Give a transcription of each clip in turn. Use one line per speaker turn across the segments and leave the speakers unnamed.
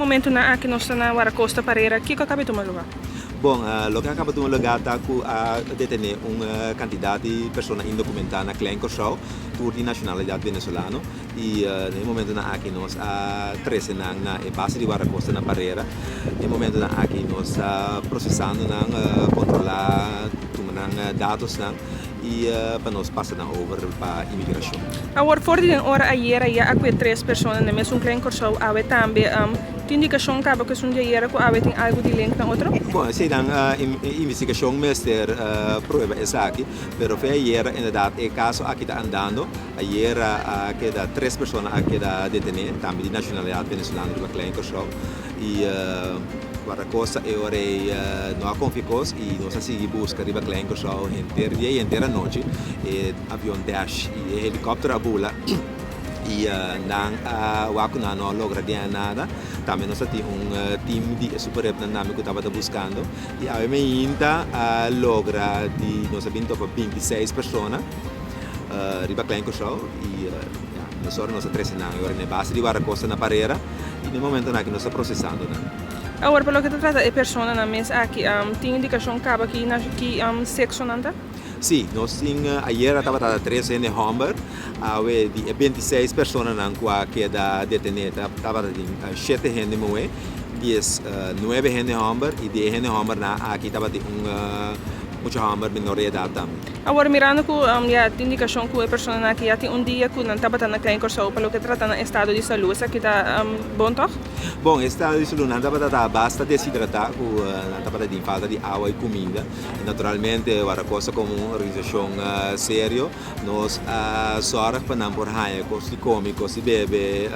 Momentunan aki nos ta na Wardakosta Parera. Kiko a kaba di tuma lugá?
Bon, loke a kaba tuma lugá ta ku a detené un kantidat di persona indokumentá na Klein Kòrsou, tur di nashonalidat venezolano, i na e momentunan aki nos a trese nan na e base di Wardakosta na Parera. E momentunan aki nos ta prosesando nan, kontrolá, tuma nan datosnan i pa nos pasa nan over pa imigrashon.
Awor for di den ora ayera ya a kue tres persona na mesun Klein Kòrsou awe tambe. Tin indikashon kaba ku esun di ayera ku awe tin algu di link na otro?
Bon, eseinan e investigashon mester prueba esaki, pero fe ayera inderdat e kaso aki ta andando. Ayera a keda tres persona a keda detené, tambe di nashonalidat venezolano riba Klein Kòrsou i Guardakosta e ora ei no a konfia kos i nos a sigui buska riba Klein Kòrsou henter dia i henter anochi. E avion Dash i e helikòpter a bula i nan a wak ku nan no a logra gana nada. Tambe nos a tin un team di e superrepnan tambe ku tabata buskando i awe meinta a logra di nos a bin topa 26 persona riba Klein Kòrsou i ya mesora nos a trese nan e ora na e base di Guardakosta na Parera i na e momentonan aki nos ta prosesando nan.
Awor pa loke ta trata e personanan mes aki tin indikashon kaba ki ki sekso nan ta?
Sí, nos tin ayera tabata tres hende hòmber, awe di e 26 personanan ku a keda detené tabata tin shete hende muhé, dies nuebe hende hòmber i di e hende hòmbernan aki tabatin un mucha hòmber menor di edat tambe.
Awor mirando ku ya tin indikashon ku e personanan aki ya tin un dia ku nan tabata na Klein Kòrsou pa loke trata nan estado di salú, esaki ta bon tòg?
Bon, e estado di salú nan tabata ta basta deshidratá ku nan tabata tin falta di awa i kuminda. I naturalmente Wardakosta komo un organisashon serio nos a sòrg pa nan por haña kos di kome, kos di bebe,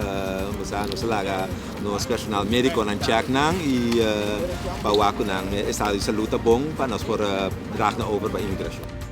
nos a laga nos personal médikonan chèk nan i pa wak ku nan estado di salú ta bon pa nos por draag nan over pa imigrashon.